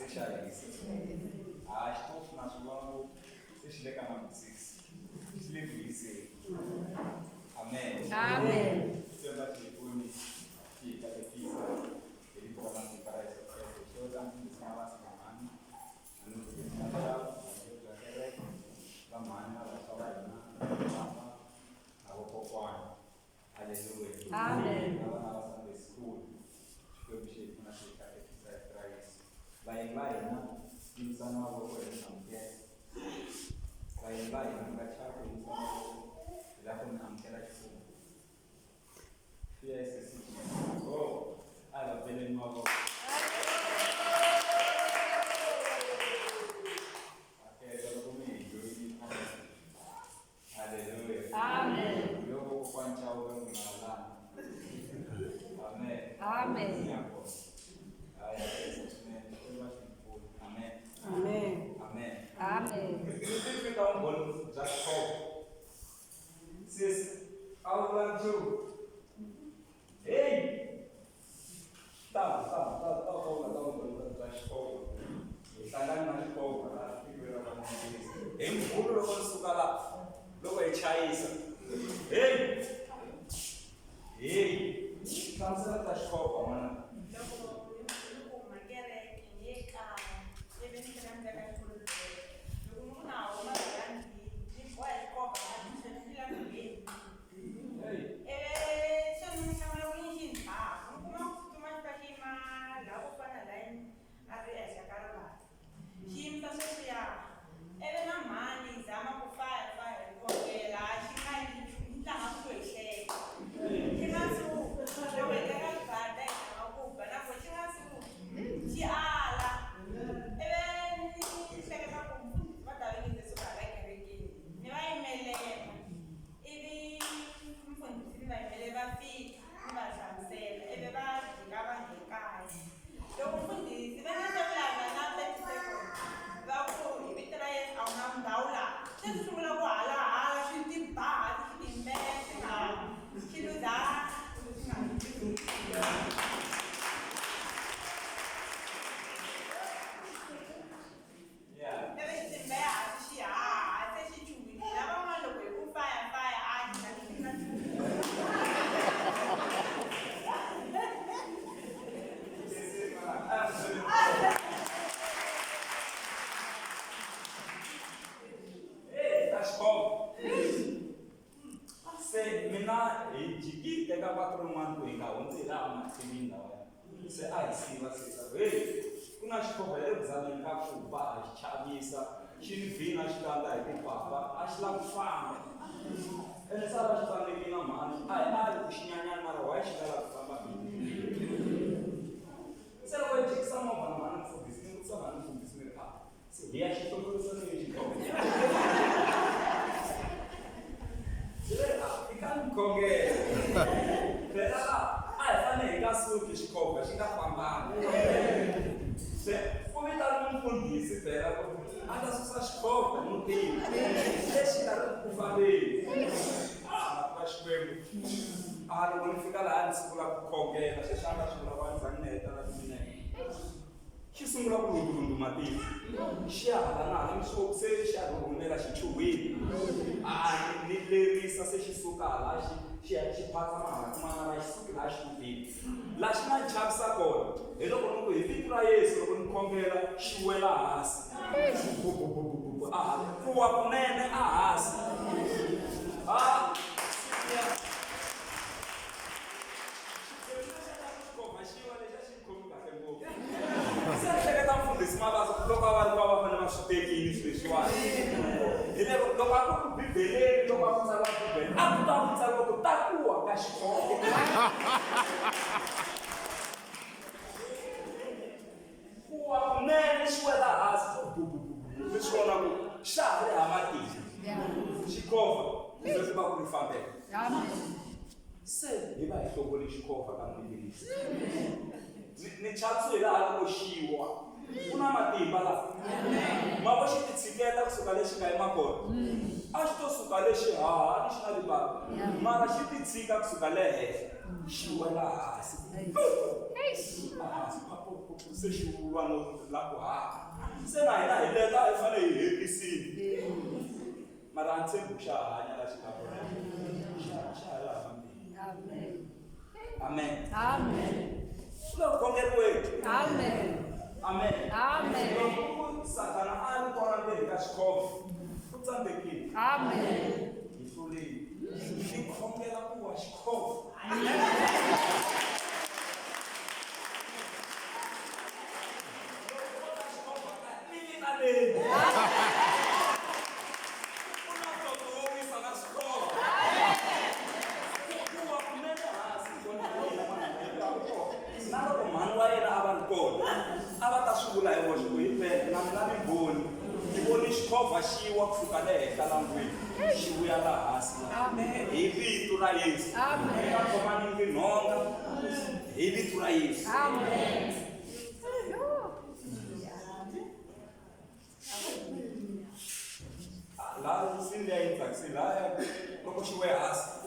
se xa hisa. A xitofu na swi vona ku se xi le ka number 6. Xi le ku hiseni. Amen. Amen. Xikwembu a xi hi pfuni xi hi katekisa hi vito ra matimba ra Yesu Kreste. Xo ta mfundhisi Mabasa na mhani na mfundhisi Mashava, varhangeri bya kereke, va mhani na vantshwa va hina, papa na vokokwana. Haleluya. Amen. Na vana va Sunday school. Xikwembu xi hi pfuna xi hi katekisa hi vito ra Yesu. Vayeni va hina yimisani mavoko hi mi amukela. Vayeni va hina mi nga chavi ku yimisa mavoko hi lava ku mi amukela Xikwembu. CICC. Oh, a hi va beleni mavoko. Hakela loko mi hi joyinile. Haleluya. Amen. Loko kokwani Chauke n'wina lana. Amen. Amen. Ngiyabonga. Hayi, hakela swinene. Xikwembu a xi mi pfuni. Amen. Amen. Amen. Amen. Ndzi fika vumbhoni bya xikolo. Sis, a wu vula nchumu. Hey! Ta, ta, ta, ta, ta vula ta vumbhoni bya xikolo. Hi hlangane na xikolo laha tikweni ra ka N'wa-Ngezi. Hi Mvhulu loko ni suka la, loko hi chayisa. Hey! Hey! Hlamusela ta xikolo n'wana. Loko ni kuma kereke ni ye kaya ivi ni tlhela ni teka xikolo loko ni ku na huma la ndlwini ni boha xikovha la ni la ndlwini. Hey! Ivi se ni hlamula ku yi xi ni ba ni kuma ku tsutsuma xi fika xi yima laha ko fana la a ri ehenhla ka rivanti xi yimisa sweswiya ivi na mhani yi zama ku faya faya hi khongela xi nga endli nchumu xi tlanga ku hi hleka xi nga suki loko hi teka ribada hi tlanga ku ba na ko xi nga suki xi ala ivi ni hleketa ku mfundhisi va ta ve nge se suka hala kerekeni ni va yimelela ivi mfundhisi ni va yimelela va fika ni va hlamusela ivi va jika va hekaya loko mfundhisi va nga se vulavula na 30 seconds va ku hi vito ra Yesu a wu na ndhawu laha se swi sungula ku halahala swi tiba hansi swi timbela swi nga xi luza swi nga. Ivi xi timbela hansi xi haha se xi chuhile lavan'wana loko hi ku faya faya a xi nga xi nga chuhi. Sisi, n'wana. Hey, ta xikolo. Se mina hi jikile ka patu rin'wana ku hi nga hundzi hi laha mathinini lawaya. Se a hi siva sisa ku hey, ku na xikhovha hi le ku zameni ka ku ba ha xi chavisa xi ni vhina xi kandza hi tipapa a xi lava ku famba. Ene se a va xi tsandzekile na mhani a hi ali ku xinyanyani mara why xi nga lavi ku famba. Se loko hi jikisa movha na mhani mfundhisi ni vutisa mhani mfundhisi ni ri a se hi ya xi hlongorisa ni xikhovha. Se a i ka ni khongela. Phela la a hi fanele hi nga suki xikhovha xi nga fambanga. Se ku vitana mufundhisi phela ku a ta susa xikhovha mutini lexi nga ri ku fambeni. Ah, va Xikwembu. A loko ni fika laha ni sungula ku khongela sweswi a nga swi vula va ni za ni heta na timinete. Xi sungula ku lundulundu matihlo xi ya hala na hala ni swo se xa rhurhumela xi chuhile. A ni lerisa se xi suka hala xi xi ya xi phatsama hala kun'wana mara xi suki laha xi tupile. Laha xi nga ni chavisa kona hi loko ni ku hi vito ra Yesu loko ni khongela xi wela hansi. Bu a ku wa kunene a hansi. Ah, xikovha xi wa lexi a xi khomi kahle ngopfu. Se ni hleketa mfundhisi Mabasa ku loko a va ri va va fanele va swi tekile swilo leswiwani. Hi lero loko a ku ri bibeleni loko a ku tsariwa bibele a ku ta ku tsariwa ku ta kuwa ka xikhovha. Kuwa kunene xi wela hansi ku bu mi swi vona ku xa ha ri hava matimba. Xikhovha leswi va ku ri fambela. Se hi va hi hlongole xikhovha ka mulimisi. Ni chavisiwe hi laha loko xi wa. Ku na matimba laha. Ma vo xi ti tshiketa kusuka lexi nga yima kona. A xi to suka lexi haha lexi nga rivala mara xi ti tshika kusuka le henhla xi wela hansi hansi se xi lwa no la ku haha se na hina hi leta hi fanele hi hetisile mara a ni tshembi ku xa hanya la xi nga kona xa xa ha laha Amen. Amen. Amen. Ku le ku khongeriweni. Amen. Amen. Amen. Loko ku Sathana a ri kona ndzeni ka xikhongelo u tsandzekile. Amen. Hi hlulile. Ni khongela ku wa xikhongelo. Loko ko ta xikhongelo ka ni vitaneni. Ku na ntoto wo wisa na xikhongelo. Ku wa kunene hansi hi kona hi yena n'wana wa yena a ri kona. Na loko mhani wa yena a va ri kona a va ta swi vula hi voxe ku hi pele na mina ni mbhoni ni voni xikhovha xi wa kusuka le henhla la ndlwini xi vuya la hansi la hi vito ra Yesu. Amen. Ni nga khomangi nhonga hi vito ra Yesu. Amen. Laha nsini leyi yi tsakisile lahaya loko xi we hansi.